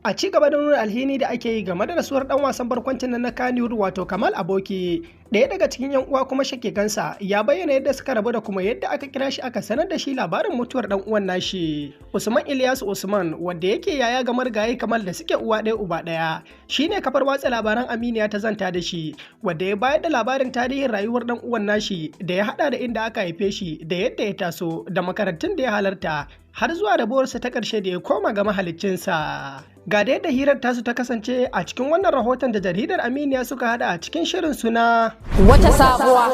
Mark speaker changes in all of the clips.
Speaker 1: A ci gaba da nuna alhini da ake yi game da rasuwar dan wasan barkwancin nan na Kannywood wato Kamal Aboki, ɗaya daga cikin yan uwa kuma shakikansa ya bayyana yadda suka rabu da kuma yadda aka kira shi aka sanar da shi labarin mutuwar dan uwan nashi. Usman Ilyasu Usman, wanda yake yaya ga marigayi Kamal da suke uwa ɗaya uba ɗaya, shine kafar watsa labaran Aminiya ta zanta da shi, wanda ya bayar da labarin tarihin rayuwar dan uwan nashi da ya hada da inda aka haife shi da yadda ya taso da makarantun da ya halarta har zuwa rabuwarsa ta ƙarshe da ya koma ga mahaliccinsa. Ga da yadda hirar tasu ta kasance a cikin wannan rahoton da jaridar Aminiya suka hada a cikin shirin suna
Speaker 2: Wata Sabuwa.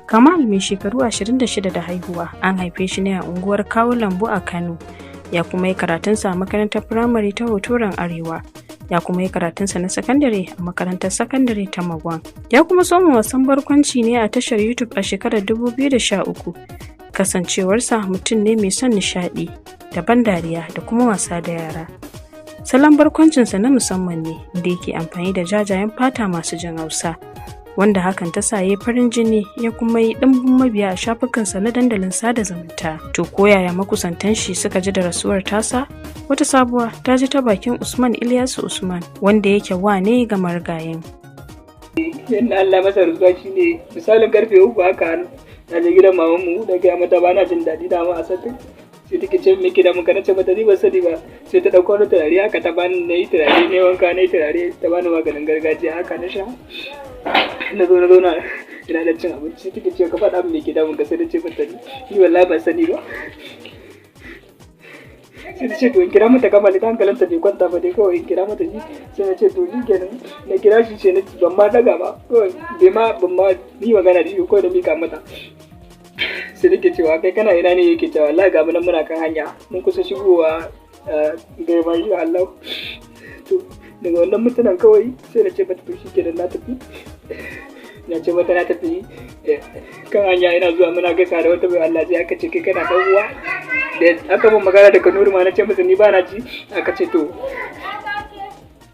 Speaker 3: Kamal mai shekaru 26 da haihuwa an haife shi ne a unguwar Kawo Lambu a Kano. Ya kuma yi karatunsa a makarantar firamare ta Hotoron Arewa. Ya kuma yi karatunsa na sakandare a makarantar sakandare ta Magwan. Ya kuma soma wasan barkwanci ne a tashar YouTube a shekarar 2013. Kasancewarsa mutum ne mai son nishaɗi, da ban dariya da kuma wasa da yara. Salon barkwancinsa na musamman ne da yake amfani da jajayen fata masu jin Hausa, wanda hakan ta sa ya farin jini ya kuma yi ɗimbin mabiya a shafukansa na dandalin sada zumunta. To ko yaya makusantan shi suka ji da rasuwar tasa? Wata sabuwa ta ji ta bakin Usman Ilyasu Usman, wanda yake wane ga marigayin.
Speaker 4: Yadda Allah masa rasuwa shine misalin karfe 3 haka na je gidan mamanmu da gaya mata ba na jin daɗi dama a satin. Sai take ce me ke da muka, nace mata ni ban sani ba. Sai ta ɗauko wani turare haka ta bani, na yi turare, na yi wanka, na yi turare, ta bani maganin gargajiya haka na sha. Na zo na zauna ina da cin abinci, take ce ka faɗa min me ke damun ka. Sai na ce mata ni wallahi ban sani ba. Sai ta ce to in kira mata Kamal, ita hankalinta bai kwanta ba dai, kawai in kira mata shi. Sai na ce to shi kenan. Na kira shi, sai na ban ma daga ba, kawai bai ma ban ma yi magana da shi kawai da mika mata. Sai nake cewa kai kana ina ne? Yake cewa wallahi ga mu nan muna kan hanya, mun kusa shigowa gaima insha Allah. To daga wannan mutanen kawai sai na ce mata to shikenan, na tafi. Na ce mata na tafi kan hanya ina zuwa, muna gaisa da wata bai Allah. Sai aka ce kai kana dan uwa da aka mun magana daga Nuru ma, na ce masa ni ba na ji. Aka ce to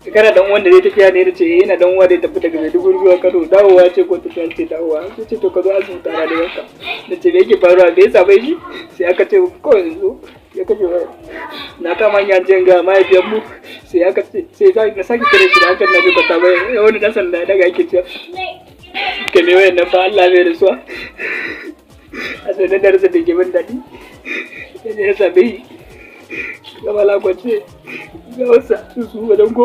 Speaker 4: kana dan uwan da zai tafiya ne? Ce eh, ina dan uwa da ya tafi daga Maiduguri zuwa Kano. Dawowa ce ko tafiya? Ce dawowa. Sai ce to ka zo asibiti a rayuwarka. Na ce me yake faruwa? Me yasa bai shi? Sai aka ce ko yanzu ya kace na kama hanya je ga mahaifiyar mu. Sai aka ce sai na sake kire shi da hakan na ji kwata bai wani dan sanda daga yake cewa ke me wayan nan fa Allah bai rasuwa. A sai na darasa da ke ban daɗi sai ya same shi gaba lakwance ga wasa su wajen 12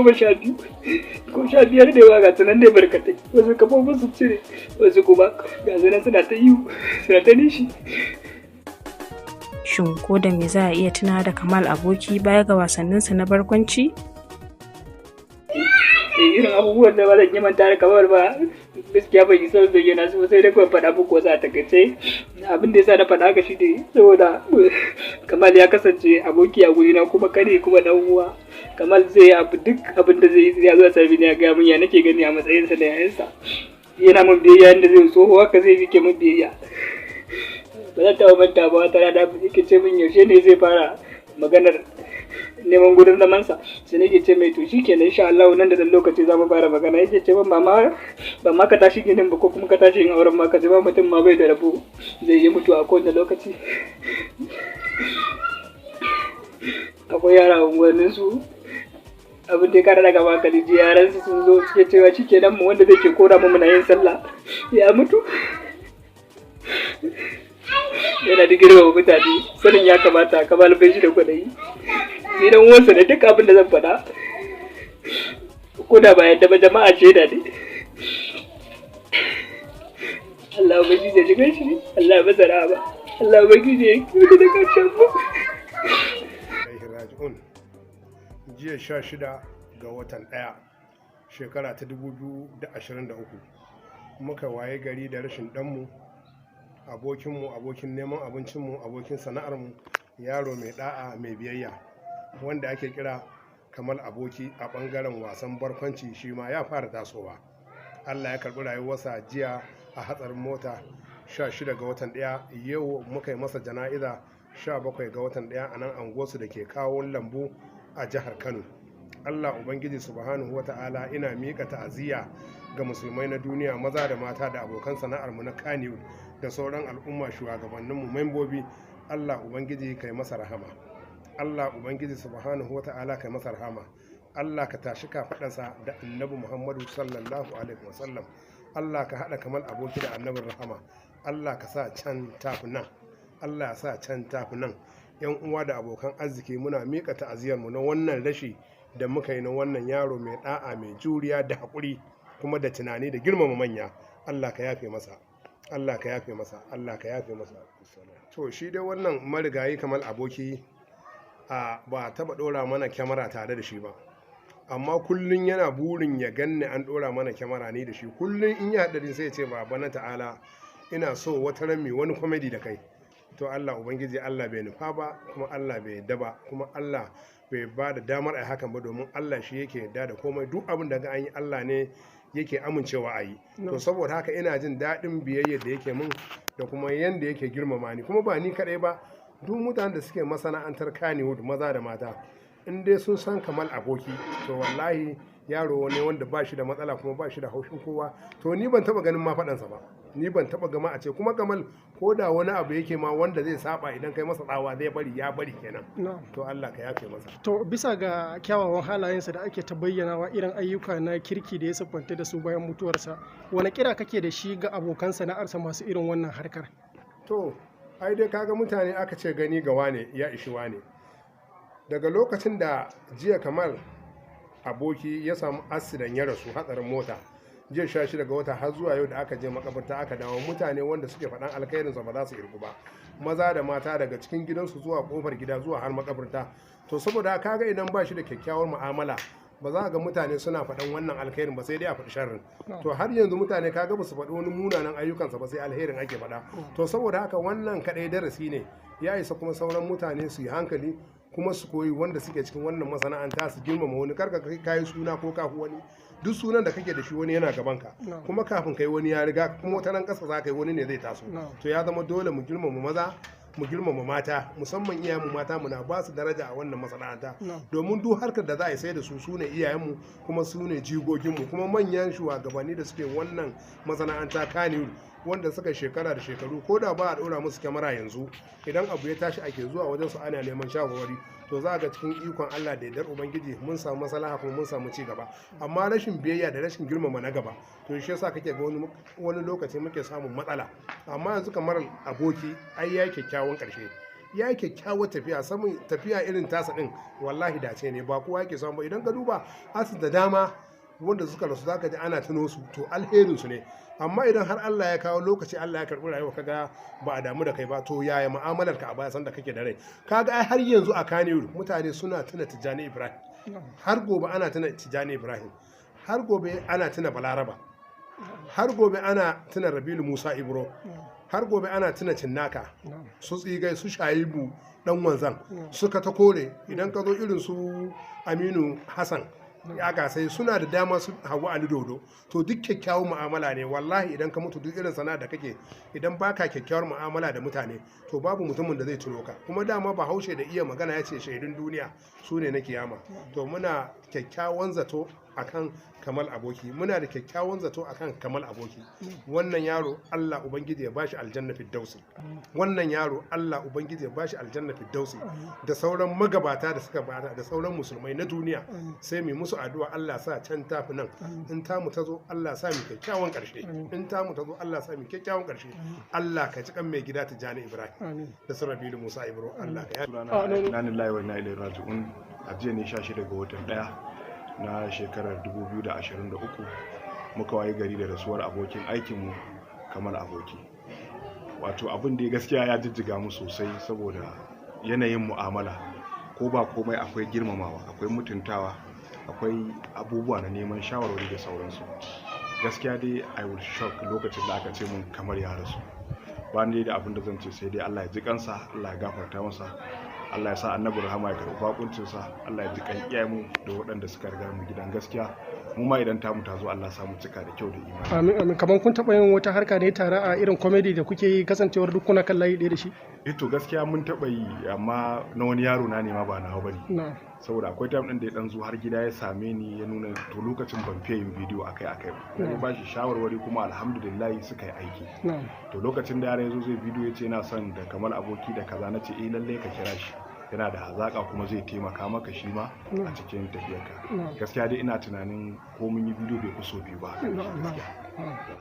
Speaker 4: ko 15 ne ba, ga sunan ne barkatai, wasu kafofin su cire, wasu kuma ga sunan suna ta ihu, suna ta nishi.
Speaker 3: Shin ko da me za a iya tuna da Kamal Aboki baya ga wasanninsa na barkwanci?
Speaker 4: Irin abubuwan da ba zan yi manta da Kamal ba, gaskiya ban yi son zayyana su, sai dai kawai faɗa muku wasu a takaice. Abin da yasa na faɗa haka shi ne saboda Kamal ya kasance aboki a gurina, kuma kare, kuma dan uwa. Kamal zai yi abu, duk abin da zai yi ya zo sami ni ya gaya min ya nake gani a matsayinsa da yayansa. Yana min biyayya yanda zai tsoho haka zai rike min biyayya. Ba zan taɓa manta ba, wata rana yake ce min yaushe ne zai fara maganar neman gurin zamansa. Sai nake ce mai to shikenan, insha Allah nan da dan lokaci za mu fara magana. Yake ce min mama ba ma ka tashi ginin ba ko kuma ka tashi yin auren ma, ka ce ba mutum ma bai da rabo, zai yi mutu a kowane lokaci. Akwai yara a unguwannin su, abin da ya kara daga hankali ji yaran su sun zo suke cewa shikenan mu wanda zai ke kora mu muna yin sallah ya mutu. Yana da girmama mutane, sanin ya kamata. Kamal bai shi da kwaɗayi. Ni dan uwansa da duk abin da zan faɗa, ko da ba yadda ba, jama'a shaida ne. Allah ubangiji ya shiga shi, Allah ya masa rahama, Allah ubangiji ya kyauta da karshen mu.
Speaker 5: Raji'un. Jiya 16 ga watan 1 shekara ta 2023 muka waye gari da rashin ɗanmu, abokinmu, abokin neman abincinmu, abokin sana'armu, yaro mai da'a, mai biyayya, wanda ake kira Kamal Aboki a ɓangaren wasan barkwanci, shi ma ya fara tasowa. Allah ya karɓi rayuwarsa jiya a hatsarin mota 16 ga watan 1. Yau muka yi masa jana'iza 17 ga watan 1 a nan anguwarsu da ke Kawo Lambu a jihar Kano. Allah Ubangiji subhanahu wata'ala, ina miƙa ta'aziyya ga musulmai na duniya maza da mata da abokan sana'armu na Kannywood da sauran al'umma, shugabanninmu, membobi. Allah Ubangiji kai masa rahama. Allah Ubangiji subhanahu wata'ala kai masa rahama. Allah ka tashi kafaɗansa da Annabi Muhammadu sallallahu alaihi wasallam. Allah ka haɗa Kamal Aboki da Annabin rahama. Allah ka sa can tafi nan. Allah ya sa can tafi nan. Yan uwa da abokan arziki, muna miƙa ta'aziyarmu na wannan rashi da muka yi na wannan yaro mai ɗa'a, mai juriya da haƙuri, kuma da tunani da girmama manya. Allah ka yafe masa, Allah ka yafe masa, Allah ka yafe masa. To, shi dai wannan marigayi Kamal Aboki, a ba taɓa ɗora mana kyamara tare da shi ba, amma kullum yana burin ya ganni an ɗora mana kyamara ni da shi. Kullum in ya haɗari sai ya ce, "Baba na ta'ala, ina so wata ran wani comedy da kai." To, Allah Ubangiji, Allah bai nufa ba, kuma Allah bai yadda ba, kuma Allah bai ba da damar a hakan ba, domin Allah shi yake yadda da komai. Duk abin da ga an yi, Allah ne yake amincewa a yi. To, saboda haka ina jin daɗin biyayya da yake mun da kuma yanda yake girmama ni. Kuma ba ni kaɗai ba, duk mutanen da suke masana'antar Kannywood, maza da mata, in dai sun san Kamal Aboki, to wallahi yaro ne wanda ba shi da matsala kuma ba shi da haushin kowa. To, ni ban taba ganin ma faɗansa ba, ni ban taba gama a ce kuma Kamal ko da wani abu yake ma wanda zai saba, idan kai masa tsawa zai bari, ya bari kenan. To, Allah ka yafe masa.
Speaker 1: To, bisa ga kyawawan halayensa da ake ta bayyanawa, irin ayyuka na kirki da ya siffanta da su, bayan mutuwarsa wani kira kake da shi ga abokan sana'arsa masu irin wannan harkar?
Speaker 5: To, ai dai kaga mutane, aka ce gani ga wane ya ishi wane. Daga lokacin da jiya Kamal Aboki ya samu accident, ya rasu, hatsarin mota, jiya 16 ga wata, har zuwa yau da aka je makabarta aka dawo, mutane wanda suke faɗan alkhairinsa ba za su irgu ba, maza da mata, daga cikin gidansu zuwa kofar gida zuwa har makabarta. To, saboda kaga idan ba shi da kyakkyawar mu'amala, ba za ga mutane suna faɗan wannan alkhairin ba, sai dai a faɗi sharrin. To, har yanzu mutane kaga ba su faɗi wani munanan ayyukansa ba, sai alherin ake faɗa. To, saboda haka wannan kaɗai darasi ne ya isa kuma sauran mutane su yi hankali kuma su koyi, wanda suke cikin wannan masana'anta, su girmama wani. Karka kai kayi suna ko kafu wani. Duk sunan da kake da shi, wani yana gaban ka, kuma kafin kai wani ya riga, kuma wata ran kasa za ka yi, wani ne zai taso. To, ya zama dole mu girmama maza, mu girmama mata, musamman iyayenmu mata, muna ba su daraja a wannan masana'anta, domin duk harkar da za a yi sai da su. Su ne iyayenmu kuma su ne jigoginmu, kuma manyan shugabanni da suke wannan masana'anta Kannywood, wanda suka shekara da shekaru, ko da ba a ɗora musu kyamara yanzu, idan abu ya tashi ake zuwa wajen su ana neman shawarwari. To, za ga cikin ikon Allah da yardar Ubangiji mun samu maslaha kuma mun samu ci gaba. Amma rashin biyayya da rashin girmama na gaba, to shi yasa kake ga wani lokaci muke samun matsala. Amma yanzu kamar Aboki ai ya kyakkyawan karshe, ya yi kyakkyawar tafiya. Samun tafiya irin tasa din, wallahi dace ne, ba kowa yake samu ba. Idan ka duba asu da dama wanda suka rasu, zaka ji ana tuno su, to alherin su ne. Amma idan har Allah ya kawo lokaci, Allah ya karɓi rayuwa, kaga ba a damu da kai ba, to yaya mu'amalar ka a baya sanda kake da rai? Kaga ai har yanzu a Kannywood mutane suna tuna Tijjani Ibrahim, har gobe ana tuna Tijjani Ibrahim, har gobe ana tuna Balaraba, har gobe ana tuna Rabilu Musa Ibro, har gobe ana tuna Cinnaka, su Tsigai, su Shayibu Dan Wanzan, suka ta kore. Idan ka zo irin su Aminu Hassan ya gasai, suna da dama, su Hawa Ali Dodo. To, duk kyakkyawan mu'amala ne. Wallahi idan ka mutu, duk irin sana'a da kake, idan baka kyakkyawar mu'amala da mutane, to babu mutumin da zai tuno ka. Kuma dama Bahaushe da iya magana ya ce shaidun duniya su ne na kiyama. To, muna kyakkyawan zato akan Kamal Aboki, muna da kyakkyawan zato akan Kamal Aboki. Wannan yaro, Allah Ubangiji ya bashi aljanna firdausi. Wannan yaro, Allah Ubangiji ya bashi aljanna firdausi, da sauran magabata da suka bata, da sauran musulmai na duniya. Sai mu musu addu'a, Allah sa can tafi nan. In tamu ta zo, Allah sa mu kyakkyawan karshe. In tamu ta zo, Allah sa mu kyakkyawan karshe. Allah ka ci kan mai gida Tijjani Ibrahim da su Rabilu Musa Ibro. Allah ka
Speaker 2: Sunana, inna lillahi wa inna ilaihi raji'un. A jiya ne 16 ga watan 1 na shekarar 2023 muka waye gari da rasuwar abokin aikinmu Kamal Aboki. Wato abin da gaskiya ya jijjiga mu sosai, saboda yanayin mu'amala, ko ba komai akwai girmamawa, akwai mutuntawa, akwai abubuwa na neman shawarwari da sauransu. Gaskiya dai I was shock lokacin da aka ce mun kamar ya rasu. Ba ni da abin da zan ce sai dai Allah ya ji kansa, Allah ya gafarta masa, Allah ya sa Annabi rahama ya karɓi bakuncinsa, Allah ya ji kan iyayenmu da waɗanda suka riga mu gidan gaskiya. Mu ma idan tamu ta zo, Allah ya sa mu cika da kyau da imani.
Speaker 1: Amin, amin. Kamar kun taɓa yin wata harka ne tare a irin comedy da kuke yi, kasancewar duk kuna kan layi ɗaya da shi?
Speaker 2: Eh, to gaskiya mun taɓa yi, amma na wani yaro na ne ma, ba nawa bane. Saboda akwai time ɗin da ya ɗan zo har gida ya same ni, ya nuna, to lokacin ban fiye yin bidiyo akai akai ba. Na ba shi shawarwari kuma alhamdulillah suka yi aiki. To, lokacin da yaron ya zo zai bidiyo, ya ce yana son da Kamar Aboki da kaza, na ce eh, lallai ka kira shi. Yana da hazaƙa kuma zai taimaka maka shi ma a cikin tafiyarka. Gaskiya dai ina tunanin ko mun yi bidiyo bai fi so biyu ba haka da shi gaskiya.